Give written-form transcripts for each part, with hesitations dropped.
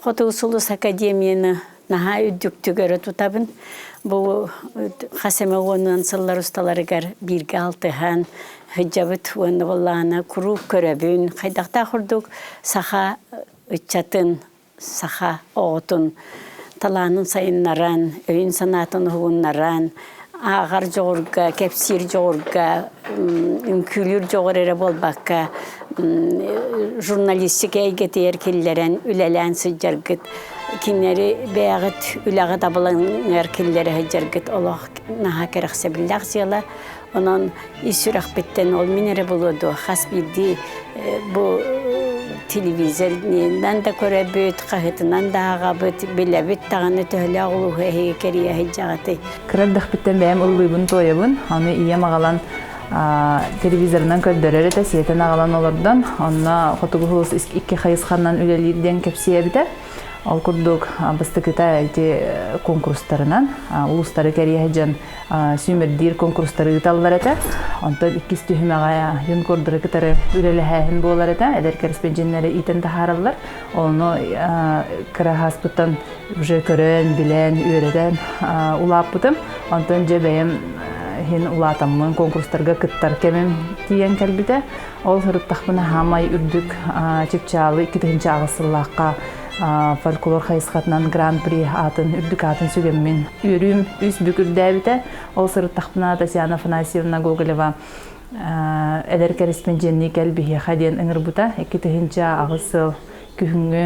Хотугу сулус академияны наһаа үрдүктүк өрө тутабын. Бу хас эмэ уонунан сыллар усталарыгар бииргэ алтыһан сылдьабыт уонна буоллаҕына куруук көрөбүн. Хайдахтаах курдук саха ыччатын, саха оҕотун талаанын сайыннаран, өйүн-санаатын уһугуннаран, ааҕар дьоҕурга, кэпсиир дьоҕурга, үҥкүүлүүр дьоҕур эрэ буолбакка, журналистика эйгэтигэр киллэрэн үлэлээн сылдьаргыт, кинилэри бэйэҕит үлэҕит абылаҥар киллэрэ сылдьаргыт олох наһаа кэрэхсэбиллээх дьыала. Онон ис сүрэхпиттэн ол мин эрэ буолуо дуо, хас биирдии бу телевизорынан да көрөбүт, хаһыатынан да ааҕабыт, билэбит даҕаны төһөлөөх улууһу эһиги кэрийэ сылдьаҕытый? Кыра эрдэхпиттэн бэйэм ыллыыбын туойабын, ону ийэм аҕалан телевизорынан көрдөрөр этэ, сиэтэн аҕалан олордон, онно Хотугу сулус икки хайысханан үлэлиир диэн кэпсиэбитэ. Ол курдук бастакыта ити куонкурустарынан улуустары кэрийэ сылдьан сүүмэрдиир конкурстары ыыталлар этэ. Онтон иккис түһүмэҕэ юнкордары кытары үлэлэһээһин буолар этэ. Эдэр кэрэспэдьиэннэри иитэн таһаараллар. Ону кыра ааспыттан уже көрөн, билэн, үөрэтэн улааппытым. Онтон дьэ бэйэм иһин улаатаммын конкурстарга кыттар кэмим тиийэн кэлбитэ. Ол сырыттахпына хаамай үрдүк чыпчаалы 2008 сыллаахха фольклор хайысхатынан гран-при аатын үрдүк аатын сүгэммин үөрүүм үс бүк үрдээбитэ. Ол сырыттахпына Татьяна Афанасьевна Гоголева эдэр кэрэспэндьиэннии кэл биһиэхэ диэн ыҥырбыта. 2008 сыл күһүҥҥү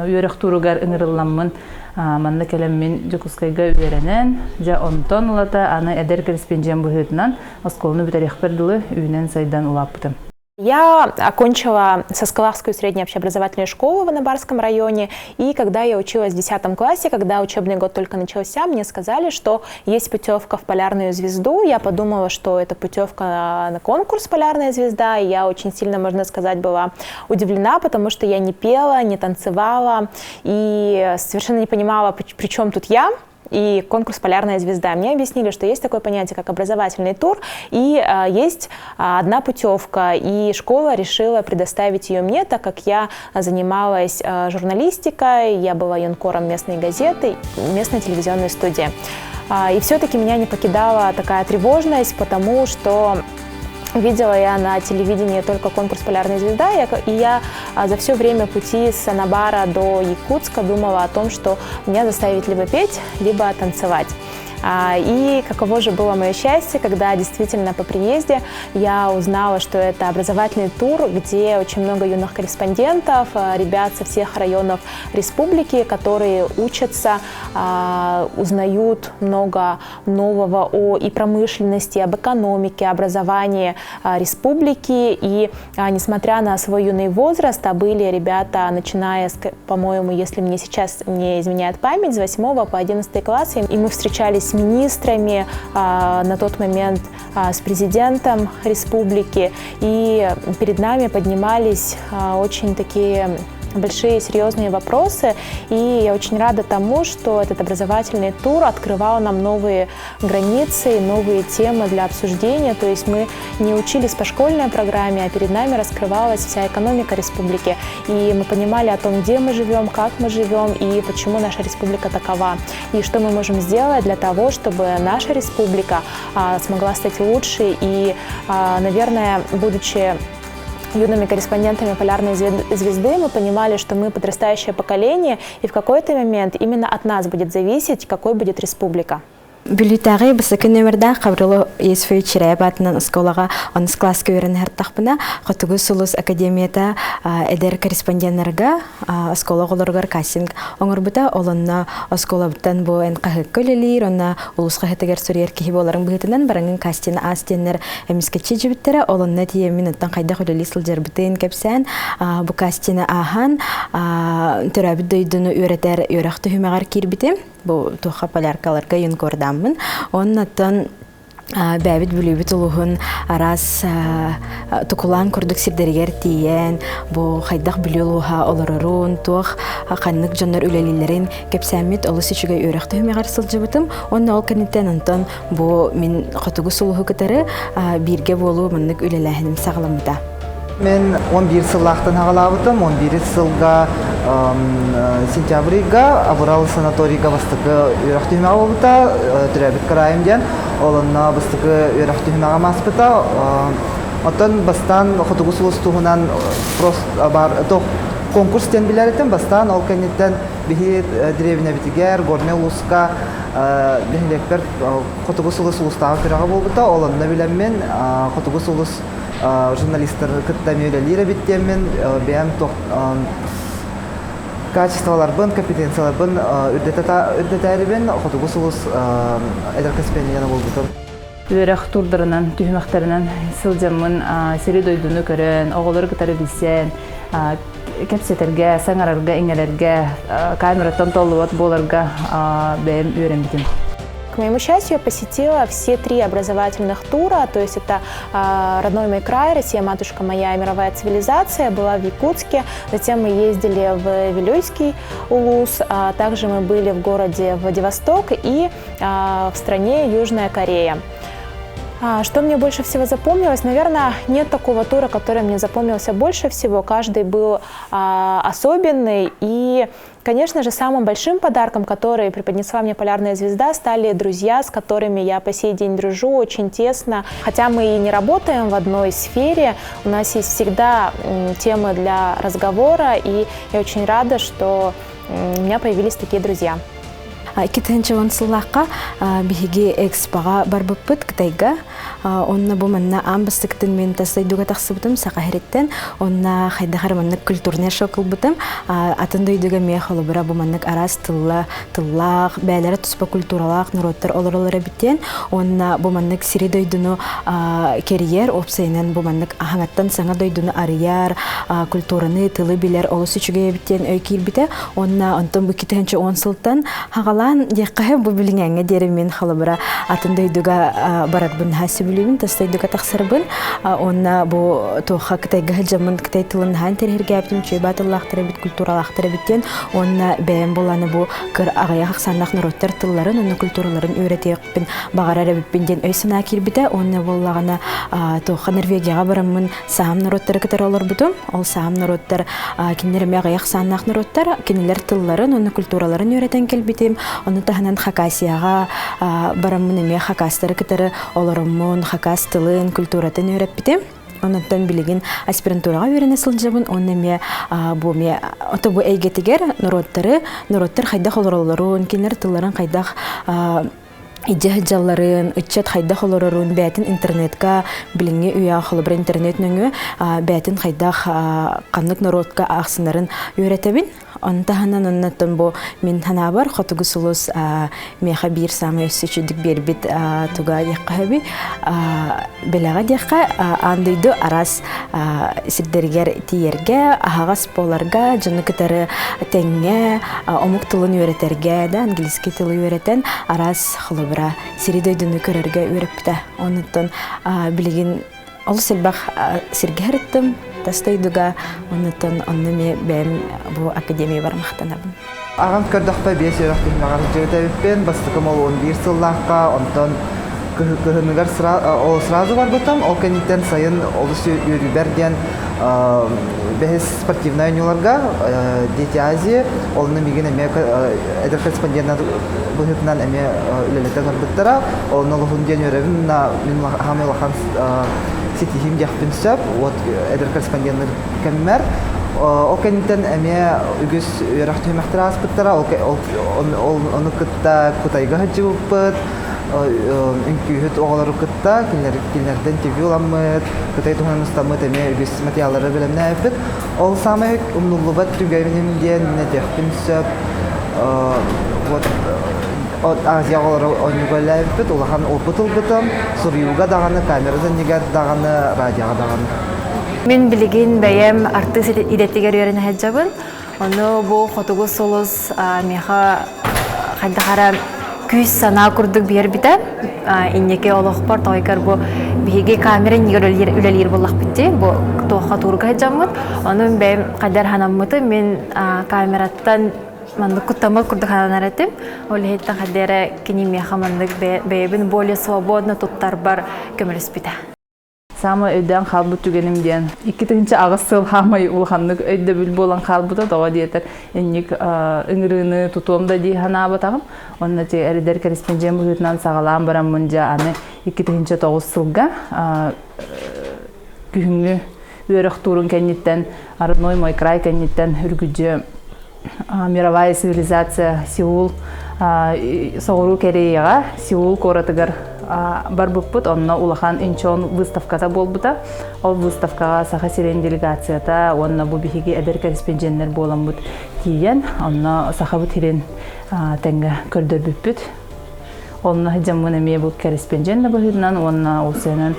үөрэх туругар ыҥырылламмын манна кэлэммин Дьокуускайга үөрэнэн, дьэ онтон ылата аны эдэр кэрэспэндьиэн быһыытынан оскуоланы бүтэриэхпэр дылы үүнэн-сайдан улааппытым. Я окончила Соскалахскую среднюю общеобразовательную школу в Анабарском районе, и когда я училась в 10 классе, когда учебный год только начался, мне сказали, что есть путевка в «Полярную звезду». Я подумала, что это путевка на конкурс «Полярная звезда», и я очень сильно, можно сказать, была удивлена, потому что я не пела, не танцевала, и совершенно не понимала, при чем тут я, и конкурс «Полярная звезда». Мне объяснили, что есть такое понятие, как образовательный тур, и есть одна путевка, и школа решила предоставить ее мне, так как я занималась журналистикой, я была юнкором местной газеты, местной телевизионной студии. И все-таки меня не покидала такая тревожность, потому что видела я на телевидении только конкурс «Полярная звезда», и я за все время пути с Анабара до Якутска думала о том, что меня заставить либо петь, либо танцевать. И каково же было мое счастье, когда действительно по приезде я узнала, что это образовательный тур, где очень много юных корреспондентов, ребят со всех районов республики, которые учатся, узнают много нового о и промышленности, об экономике, образовании республики. И несмотря на свой юный возраст, а были ребята, начиная, с, по-моему, если мне сейчас не изменяет память, с 8 по 11 класс, и мы встречались с министрами, на тот момент с президентом республики, и перед нами поднимались очень такие большие серьезные вопросы. И я очень рада тому, что этот образовательный тур открывал нам новые границы, новые темы для обсуждения. То есть мы не учились по школьной программе, а перед нами раскрывалась вся экономика республики. И мы понимали о том, где мы живем, как мы живем и почему наша республика такова. И что мы можем сделать для того, чтобы наша республика смогла стать лучше. И, наверное, будучи юными корреспондентами «Полярной звезды» мы понимали, что мы подрастающее поколение, и в какой-то момент именно от нас будет зависеть, какой будет республика. Бүлүүтээҕи бастакы нүөмэрдээх Хабрыло Есфович Чирээп аатынан оскуолаҕа онус кылааска үөрэнэ сырыттахпына, Хотугу сулус академията эдэр корреспонденнарга оскуола оҕолоругар кастинг оҥорбута. Ол онно оскуолабыттан бу эн хаһыакка үлэлиир, онно улуус хаһыатыгар суруйар киһи буоларыҥ быһыытынан бараҥын кастины аас диэннэр эмискэччи дьибиттэрэ. Ол онно тиийэммин оттон хайдах үлэлии сылдьарбытын кэпсээн, бу кастины ааһан төрөөбүт дойдуну үөрэтэр үөрэх түһүмэҕэр киирбитим. Бу туохха поляркаларга юнкордааммын. Оннуттан бэйэбит Бүлүүбүт улууһун араас тукулаан курдук сирдэригэр тиийэн, бу хайдах Бүлүү улууһа олорорун, туох ханнык дьоннор үлэлииллэрин кэпсээммит олус үчүгэй үөрэх түһүмэҕэр сылдьыбытым. Уонна ол кэнниттэн онтон бу мин хотугу сулуһу кытары бииргэ буолуу маннык үлэлээһиним саҕаламмыта. Мен 11 сыллаахтан хаҕалаабытым. 11 сылга сентябрь ыйга Абырал санаторийга бастакы үөрэх түһүмэҕэ буолбута, төрөөбүт кыраайым диэн. Ол онно бастакы үөрэх түһүмэҕэ ааспыта. Оттон бастаан Хотугу сулус туһунан просто бар конкурс диэн билэр этим. Бастаан ол кэнниттэн биһи дэриэбинэбитигэр Горнай улууска нэһилиэкпэр Хотугу сулус улуустааҕы күрэҕэ буолбута. Ол онно билэммин Хотугу сулус журналистары кытта эмиэ үлэлиир эбит диэммин бэйэм качестволарбын, компетенцияларбын үрдэтээрибин Хотугу сулус эдэр корреспондент буолбутум. Үөрэх турдарынан, түһүмэхтэринэн сылдьаммын сири-дойдуну көрөн, оҕолору кытары билсэн, кэпсэтэргэ, саҥарарга, иҥэрэргэ, камераттан толлубат буоларга бэйэм үөрэммитим. К моему счастью, я посетила все три образовательных тура, то есть это родной мой край, Россия, матушка моя и мировая цивилизация, была в Якутске, затем мы ездили в Вилюйский улус, а также мы были в городе Владивосток и в стране Южная Корея. Что мне больше всего запомнилось? Наверное, нет такого тура, который мне запомнился больше всего. Каждый был особенный. И, конечно же, самым большим подарком, который преподнесла мне «Полярная звезда», стали друзья, с которыми я по сей день дружу очень тесно. Хотя мы и не работаем в одной сфере, у нас есть всегда темы для разговора, и я очень рада, что у меня появились такие друзья. 2010 сыллаахха биһиги экспоҕа барбыппыт Кытайга. Онно бу манна аан бастакытын мен тас дойдуга тахсыбытым Саха сириттэн. Онно хайдах маннык культурный шок ылбытым. Атын дойдуга эмиэ холобура бу маннык араас тылла, тыллаах, бээлэрэ туспа культуралаах норуоттар олороллор эбит Онно бу маннык сири дойдуну кэрийэр, уопсайынан бу маннык аһаҥаттан саҥа дойдуну арыйар, культураны, тылы билэр олус үчүгэй эбит диэн өй киирбитэ. Уонна онтон бу 2010 сылтан хагалаан диэххэ бу билиҥээҥҥэ диэри мин холобура атын дойдуга барарбын наһаа сөбүлүүбүн, тас дойдуга тахсарбын. Уонна бу туохха Кытайга сылдьаммын кытай тылын наһаа интэриэһиргээбитим, үчүгэй баатыллаахтар эбит, культуралаахтар эбит диэн. Уонна бэйэм буланы бу кыр аҕыйах ахсааннаах норуоттар тылларын уонна культураларын үөрэтиэхпин баҕарар эбиппин диэн өй-санаа киирбитэ. Уонна буоллаҕына туохха Норвегияҕа бараммын саам норуоттары кытары олорбутум. Ол саам норуоттар кинилэр эмиэ аҕыйах сааннаах норуоттар, кинилэр тылларын уонна культураларын үөрэтэн кэлбитим. Ону таһынан Хакасияҕа бараммын эмиэ хакастары кытары олороммун, хакас тылын, культуратын үөрэппитим. Онуттан билигин аспирантураҕа үөрэнэ сылдьабын. Онно эмиэ бу эмиэ ото бу эйгэтигэр норуоттары, норуоттар хайдах олороллорун, кинилэр тылларын хайдах идьэ дьалларын, ыччат хайдах олорорун, бээтин интернетка билиҥҥи үйэ холобура интернет нөҥүө бээтин хайдах ханнык норуотка аахсынарын үөрэтэбин. Ону таһынан оннуттан бу мин санаабар Хотугу сулус миэхэ биир саамай өссө үчүгдүк биэрбит туга диэххэ сөбүй бэлэҕэ диэххэ аан дойду араас сирдэригэр тиийэргэ, аһаҕас буоларга, дьону кытары тэҥҥэ омук тылын үөрэтэргэ, да, английский тылы үөрэтэн араас холобура сири дойдуну көрөргө үөрэппитэ. Онуттан билигин олус элбэх сиргэ сырыттым, тас дойдуга, онуттан онно эмиэ бэйэм бу академиябар махтанабын. Аҕам көрдөхпө биэс үөрэх түһүмэҕэр сылдьыбыт Бастакым ол 11 сыллаахха, онтон кыһыныгар ол сразу барбытым. Ол кэнниттэн сайын олус үөрүүбэр диэн бэһис спортивнай оонньууларга Дети Азии, онно миигин эмиэ эдэр корреспондент быһыытынан эмиэ үлэлэтэн барбыттара. Онно олуһун диэн үөрэбин, мин хаамай улахан ситиһиим диэхпин сөп. Вот эдэр корреспонденттар кэммэр. Ол кэнниттэн эмиэ үгүс үөрэх түһүмэхтэрэ ааспыттара. Ол ону кытта Кытайга сылдьыбыппыт, үҥкүүһүт оҕолору кытта кинилэртэн интервью ыламмыт, Кытай туһунан устаммыт эмиэ үгүс материаллары бэлэмнээбиппит. Ол саамай умнуллубат түгэним диэн мин этиэхпин сөп. Вот Азия оҕолоро оонньууга үлэлээбиппит, улахан опыт ылбытым. Суруйууга даҕаны, камера иннигэр даҕаны, радиоҕа даҕаны. Мин билигин бэйэм артыыс идэтигэр үөрэнэ сылдьабын. Ону бу Хотугу сулус миэхэ хайдах эрэ күүс санаа курдук биэрбитэ. Инники олохпор тоҕойгор бу биһиги камера иннигэр үлэлиир буоллахпыт дии. Бу туохха туурга сылдьаммыт. Ону бэйэм хайдар санаммытым мин камераттан маннык куттаммат курдук сананар этим. Ол иһиттэн хайда эрэ кини миэхэ маннык бэйэбин более свободно туттарбар көмөлөспүтэ. Саамай өйдөөн хаалбыт түгэним диэн 2008 сыл хаамай улаханнык өйдөбүл буолан хаалбыта тоҕо диэтэр инник ыҥырыыны тутуом да дии санаабатаҕым. Онно ти эридэр кэриспэндьиэн быһыытынан саҕалаан бараммын дьэ аны 2009 сылга күһүҥҥү үөрэх туурун кэнниттэн Родной мой край кэнниттэн үргүдьү мировая цивилизация Сеул Соҕуруу Кореяҕа Сеул куоратыгар барбыппыт. Онно улахан Инчон выставката буолбута. Ол выставкаҕа Саха сирин делегацията уонна бу биһиги эдэр кэриспэндьиэннэр буоламмыт тиийэн, онно Сахабыт сирин тэҥҥэ көрдөрбүппүт. Онно дьаммын эмиэ бу кэриспэндьиэн да быһыытынан уонна ол сыанан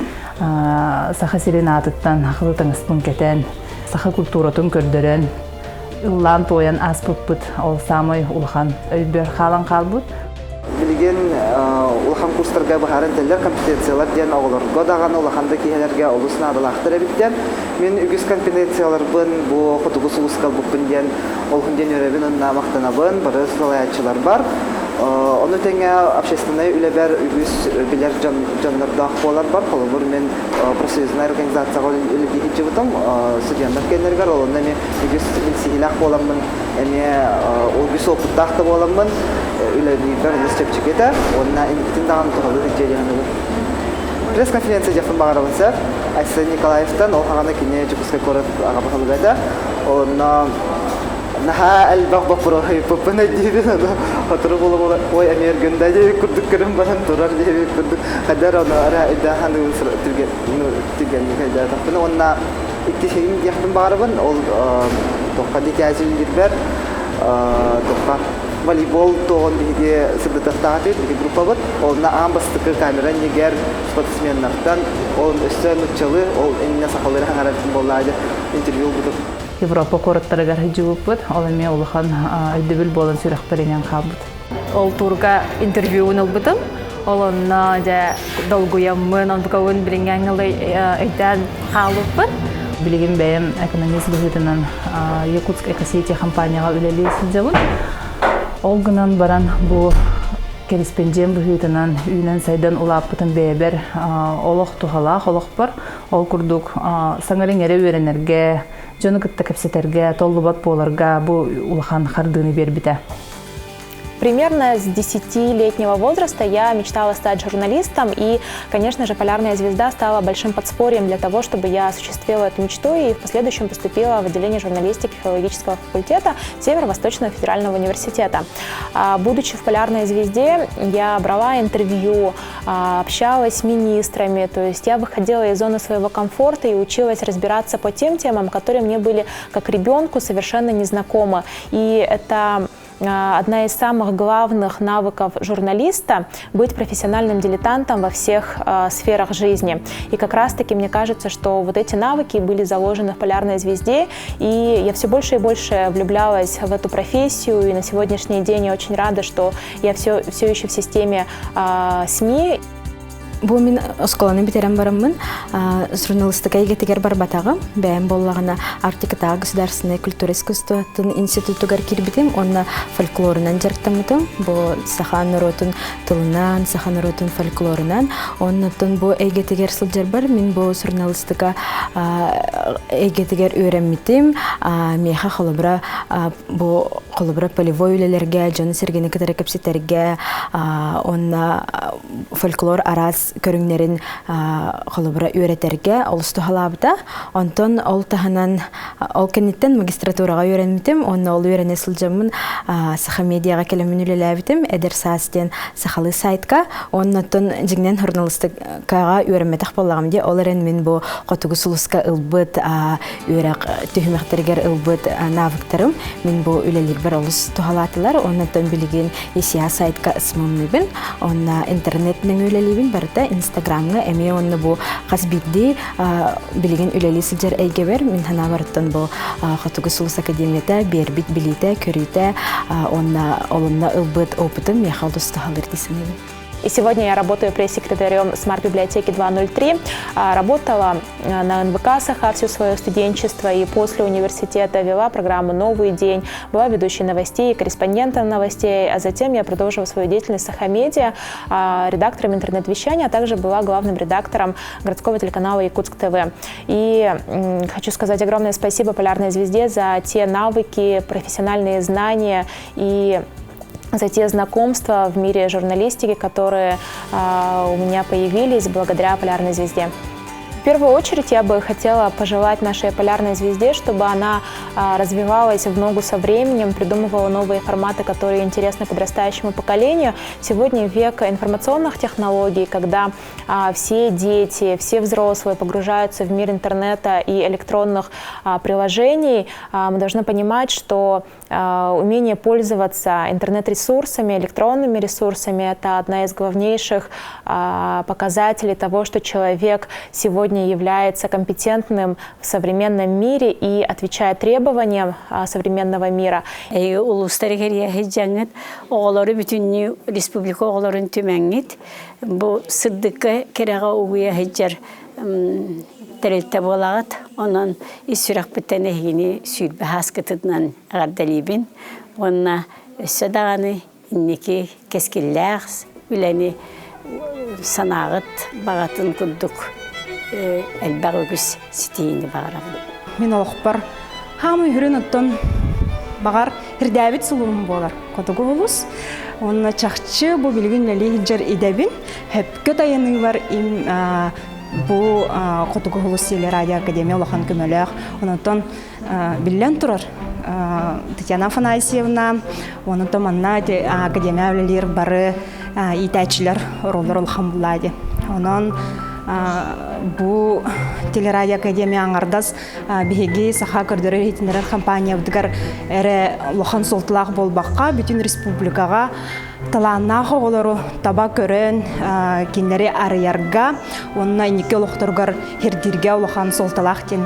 Саха сирин аатыттан халы таҥаспын кэтэн, саха культуратын көрдөрөн, ыллаан-туойан ааспыппыт ол саамай улахан өйбөр хаалан хаалбыт. Билигин улахан курстарга быһааран этэллэр компетенциялар диэн оҕолорго даҕаны улахан да киһилэргэ олус наадалаахтар эбит диэн. Мин үгүс компетенцияларбын бу хотугу сулуска ылбыппын диэн олуһун диэн үөрэбин уонна махтанабын бары салайааччыларбар. Ону тэҥэ общественнай үлэбэр үгүс билэр дьон дьоннордоох буоларбар, холобур мин профсоюзнай организацияҕа үлэлии сылдьыбытым студеннар кэннэригэр ол онно эмиэ үгүс билсиһиилээх буоламмын эмиэ үгүс уопуттаах да буоламмын үлэлиирбэр олус чэпчэки этэ уонна инникитин даҕаны туһалыы сылдьыа диэн саныыбын. Пресс-конференция диэхпин баҕарабын сэр. Айсен Николаевтан ол хаҕана кини Дьокуускай куорат аҕа баһылыга этэ. Онно наһаа элбэх боппуруоһу ыйыппыппын өйдүүбүн ону сотору буола ой эмиэ эргин да диэбит курдук көрөн баран турар диэбит курдук хайдар ону ара өйдөөн ханыыбын түргэн түргэнник өйдөөтөхпүнэ уонна иккисигин диэхпин баҕарабын ол туохха дитязилирбэр туохха волейбол туоҕун биһиги сырдатыахтаах этибит биһиги группабыт онно аан бастакы камера иннигэр спортсменнартан ол өссө нуччалыы ол иннинэ сахалыы хаҥарар буоллаа интервью ылбытым Европа куораттарыгар сылдьыбыппыт. Ол эмиэ улахан өйдөбүл буолан сүрэхпэр иҥэн хаалбыт. Ол туурга интервьюун ылбытым. Ол онно дьэ долгуйаммын, онтукабын билиҥҥээҥҥэ өйдөөн хаалбыппын. Билигин бэйэм экономист быһыытынан Якутск Экосети компанияҕа үлэлии сылдьабын. Ол гынан баран бу кэриспэндьиэн быһыытынан үүнэн-сайдан улааппытым бэйэбэр олох туһалаах олохпор. Ол курдук саҥа-иҥэрэ үөрэнэргэ, дьону кытта кэпсэтэргэ, толлубат буоларга бу улахан хардыыны биэрбитэ. Примерно с 10-летнего возраста я мечтала стать журналистом, и, конечно же, «Полярная звезда» стала большим подспорьем для того, чтобы я осуществила эту мечту и в последующем поступила в отделение журналистики филологического факультета Северо-Восточного федерального университета. Будучи в «Полярной звезде», я брала интервью, общалась с министрами, то есть я выходила из зоны своего комфорта и училась разбираться по тем темам, которые мне были как ребенку совершенно незнакомы. И это одна из самых главных навыков журналиста – быть профессиональным дилетантом во всех сферах жизни. И как раз-таки мне кажется, что вот эти навыки были заложены в «Полярной звезде», и я все больше и больше влюблялась в эту профессию, и на сегодняшний день я очень рада, что я все, все еще в системе СМИ. Бу мин оскуоланы бүтэрэн бараммын журналистика эйгэтигэр барбатаҕым. Бэйэм буоллаҕына Арктикатааҕы государственнай культура искусствотын институтугар киирбитим уонна фольклорунан дьарыктаммытым. Бу саха норуотун тылынан, саха норуотун фольклорунан. Оннуттан бу эйгэтигэр сылдьарбар мин бу журналистика эйгэтигэр үөрэммитим. Миэхэ холобура бу холобура полевой үлэлэргэ дьону-сэргэни кытары кэпсэтэргэ уонна фольклор араас көрүҥнэрин холобура үөрэтэргэ олус туһалаабыта. Онтон ол таһынан ол кэнниттэн магистратураҕа үөрэммитим уонна ол үөрэнэ сылдьаммын Саха медиаҕа кэлэммин үлэлээбитим Эдэр саас диэн сахалыы сайтка. Оннуттан дьиҥнэн журналистикаҕа үөрэммэтэх буоллаҕым дии. Ол эрэн мин бу Хотугу сулуска ылбыт үөрэх түһүмэхтэригэр ылбыт навыктарым мин бу үлэлиирбэр олус туһалаатылар. Оннуттан билигин ИСИА сайтка ысмамныыбын. Онно интернет нөҥүө үлэлиибин барыта Инстаграмҥа эмиэ уонна бу хас биирдии билигин үлэлии сылдьар эйгэбэр мин санаабарыттан бу Хотугу сулус академията биэрбит билиитэ, көрүүтэ уонна олунна ылбыт опытым миэхэ олус туһалыыр дии саныыбын. И сегодня я работаю пресс-секретарем Смарт-библиотеки 203. Работала на НВК Саха все свое студенчество и после университета вела программу «Новый день», была ведущей новостей и корреспондентом новостей, а затем я продолжила свою деятельность в Сахамедиа, редактором интернет-вещания, а также была главным редактором городского телеканала Якутск ТВ. И хочу сказать огромное спасибо «Полярной звезде» за те навыки, профессиональные знания и за те знакомства в мире журналистики, которые у меня появились благодаря «Полярной звезде». В первую очередь я бы хотела пожелать нашей «Полярной звезде», чтобы она развивалась в ногу со временем, придумывала новые форматы, которые интересны подрастающему поколению. Сегодня век информационных технологий, когда все дети, все взрослые погружаются в мир интернета и электронных приложений, мы должны понимать, что умение пользоваться интернет-ресурсами, электронными ресурсами – это одна из главнейших показателей того, что человек сегодня является компетентным в современном мире и отвечает требованиям современного мира. Улуустары кэрийэ сылдьаҥҥыт, оҕолору бүтүннүү республика оҕолорун түмэҥҥит, бу сырдыкка кэрэҕэ угуйа сылдьар тэрилтэ буолаҕыт. Онон ис сүрэхпиттэн эһигини 20 сааскытынан эҕэрдэлиибин уонна өссө даҕаны инники кэскиллээх үлэни санааҕыт баҕатын курдук элбэх үгүс ситиһиини баҕарабын. Мин олохпор хаамый үрүн оттон баҕар ирдээбит сулуһум буолар хотугу улус. Онно чахчы бу билигин үлэлии сылдьар идэбин хөпкө тайаныыбар им бу хотугу улус сиэлэ радио академия улахан көмөлөөх. Онтон биллэн турар Татьяна Афанасьевна, онтон манна академия үлэлиир бары иитээччилэр оруоллар улахан булаа Онон бу телерадио академия аҥардас биһиги саха көрдөрөр иһитиннэрэр компаниябытыгар эрэ улахан суолталаах буолбакка бүтүн республикаҕа талааннаах оҕолору таба көрөн кинилэри арыйарга уонна инники олохторугар ирдииргэ улахан суолталаах диэн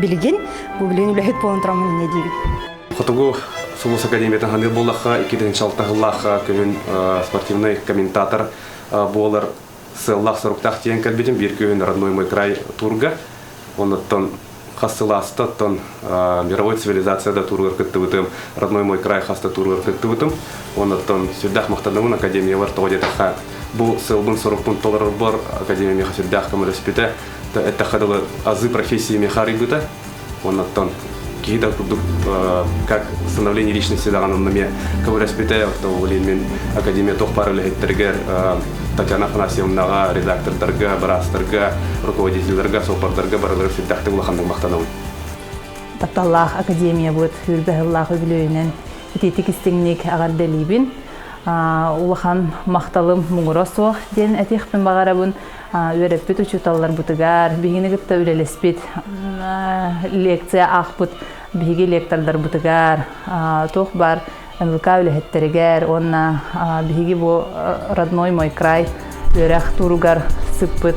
билигин бу билигин үлэһит буолан тураммын инньэ диибин. Хотугу Сулус Академиятын ханыыр буоллахха, 2 сыллаахха күһүн спортивный комментатор буолар сыаллаах-соруктаах тиийэн кэлбитим. Биир күһүн «Родной мой край» турга. Оннуттан хас сыл ааста, оттон мировой цивилизация да туругар кыттыбытым, «Родной мой край» хаста туругар кыттыбытым. Оннуттан сүрдээх махтанабын академиялар тоҕо диэтэххэ, бу сыалбын-сорукпун толорорбор академия миэхэ сүрдээх көмөлөспүтэ. Эттэххэ дылы, азы профессии миэхэ арыйбыта. Оннуттан киһи да курдук как становление личности даҕаны онно эмиэ көмөлөспүтэ. Оттон мин академия туох баар үлэһиттэригэр Татьяна Афанасьевнаҕа, редактордарга, быраастарга, руководителларга, суоппардарга барылары сүрдээхтик улаханнык махтанабын. Тапталлаах академиябыт 20 сыллаах үбүлүөйүнэн итиитик истиҥник эҕэрдэлиибин. Улахан махталым муҥура суох диэн этиэхпин баҕарабын. Үөрэппит учууталларбытыгар, биһигини кытта үлэлэспит лекция аахпыт биһиги лектордарбытыгар, туох баар НВК үлэһиттэригэр уонна биһиги бу родной мой край үөрэх туругар сыппыт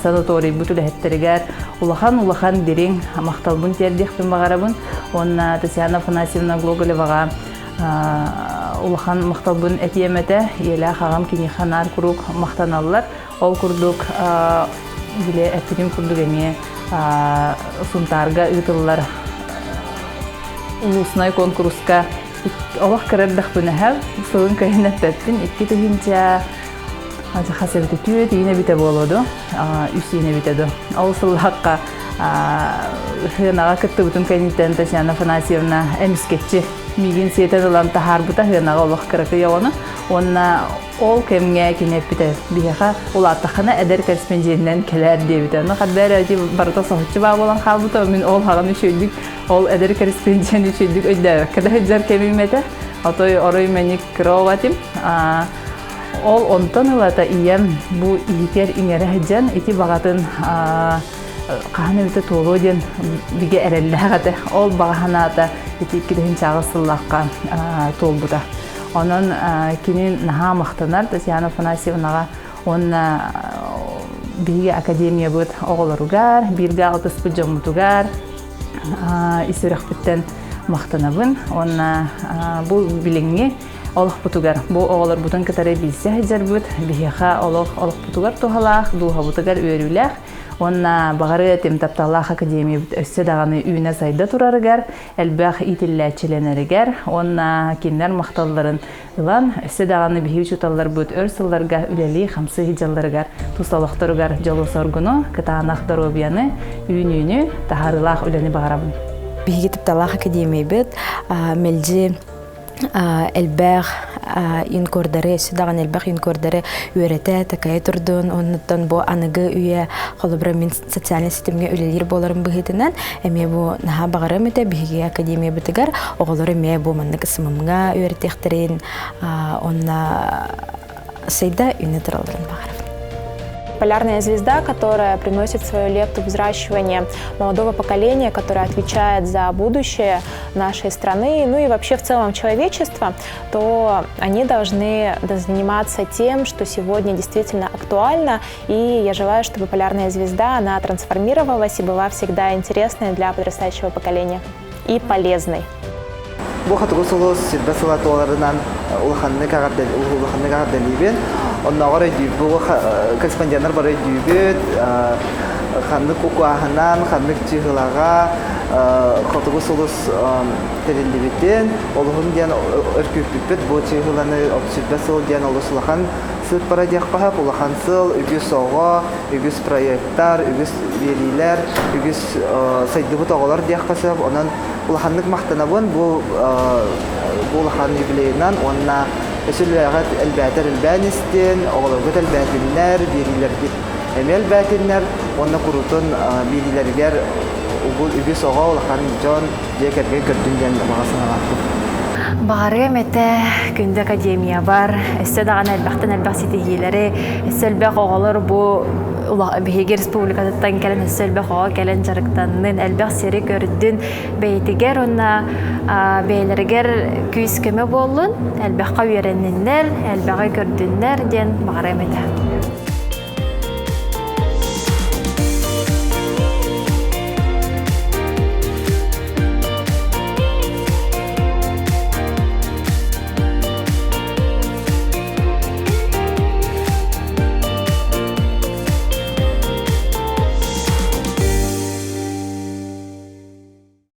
санаторийбыт үлэһиттэригэр улахан-улахан дириҥ махталбын тиэрдиэхпин баҕарабын уонна Татьяна Афанасьевна Гоголеваҕа улахан махталбын этиэм этэ. Ийэлээх аҕам киниэхэ наар куруук махтаналлар. Ол курдук били эппитим курдук эмиэ Сунтаарга ыытыллар улуусунай куонкуруска олох кыра эрдэхпинэ сылын кыһын эппэппин 2000 хас эбитэ түөрт иин эбитэ буолуо ду үс иин эбитэ ду ол сыллахха сыанаҕа кыттыбытым кэнниттэн Татьяна Афанасьевна эмискэччи миигин сиэтэн ылан таһаарбыта сыанаҕа олох кыракый оҕону уонна Ол кэмҥэ кини эппитэ, биһиэхэ улааттаххына эдэр корреспондентинэн кэлээр диэбитэ. Ону ханна эрэ ити барыта соһуччу баа буолан хаалбыта. Мин ол хаҕын үчүгэйдик, ол эдэр корреспондент үчүгэйдик өйдөөбөккө да сылдьар кэмим этэ. Отой орой мэник кыра этим. Ол онтон ылата ийэм бу иһитэр иҥэрэ сылдьан ити баҕатын хаһан эбитэ туолуо диэн бигэ эрэллээх этэ. Ол баҕа санаата ити 2008 сыллаахха туолбута. Онон кини наһаа махтанар Татьяна Афанасьевнаҕа уонна биһиги академиябыт оҕолоругар, бииргэ алтыспыт дьоммутугар ис сүрэхпиттэн махтанабын. Уонна бу билиҥҥи Олохпутугар бу оҕолорбутун кытары билсэ сылдьарбыт биһиэхэ олох олохпутугар туһалаах, дууһабытыгар үөрүүлээх уонна баҕарыа этим тапталлаах академиябыт өссө даҕаны үүнэ-сайда турарыгар, элбэх иитиллээччилэнэригэр уонна кинилэр махталларын ылан, өссө даҕаны биһи учууталларбыт өр сылларга үлэлии-хамсыы сылдьалларыгар тус олохторугар дьолу-соргуну, кытаанах доруобуйаны, үүнүүнү, таһаарыылаах үлэни баҕарабын. Биһиги тапталлаах академиябыт мэлдьи элбэх юнкордары, өссө даҕаны элбэх юнкордары үөрэтэ, такайа турдун. Оннуттан бу аныгы үйэ холобура мин социальнай ситимҥэ үлэлиир буоларым быһыытынан эмиэ бу наһаа баҕарым этэ биһиги академиябытыгар оҕолор эмиэ бу маннык СММ-ҥа үөрэтиэхтэрин онно сайда үүнэ туралларын баҕарабын. Полярная звезда, которая приносит свою лепту в взращивание молодого поколения, которое отвечает за будущее нашей страны, ну и вообще в целом человечества, то они должны заниматься тем, что сегодня действительно актуально. И я желаю, чтобы полярная звезда, она трансформировалась и была всегда интересной для подрастающего поколения и полезной. Бу Хотугу сулус 20 сыла туоларынан улаханнык улаханнык эҕэрдэлиибин. Оннооҕор өйдүүбүт, корреспонденттар бары өйдүүбүт, ханнык укуаһынан, ханнык чыыһылаҕа Хотугу сулус тэриллибитин, олуһун диэн өркүүппүппүт бу чыыһыланы 20 сыл диэн олус улахан сыыппара диэххэ сөп, улахан сыл, үгүс оҕо, үгүс проекттар, үгүс биэриилэр, үгүс сайдыбыт оҕолор диэххэ сөп. Онон улаханнык махтанабын бу бу улахан юбилейынан уонна өссө үлэҕит элбээтэр элбээн истин, оҕолоргут элбээтиннэр, биэриилэргит эмиэ элбээтиннэр уонна куруутун биэриилэригэр үгүс оҕо, улахан дьон, дьиэ кэргэн көрдүн диэн баҕа санаалаахпын. Баҕарыам этэ күндү академиябар өссө даҕаны элбэхтэн элбэх ситиһиилэри, өссө элбэх оҕолор бу биһиги республикатыттан кэлэн өссө элбэх оҕо кэлэн дьарыктаннын, элбэх сири көрдүн, бэйэтигэр уонна бэйэлэригэр күүс-көмө буоллун, элбэххэ үөрэнниннэр, элбэҕи көрдүннэр диэн баҕарыам этэ.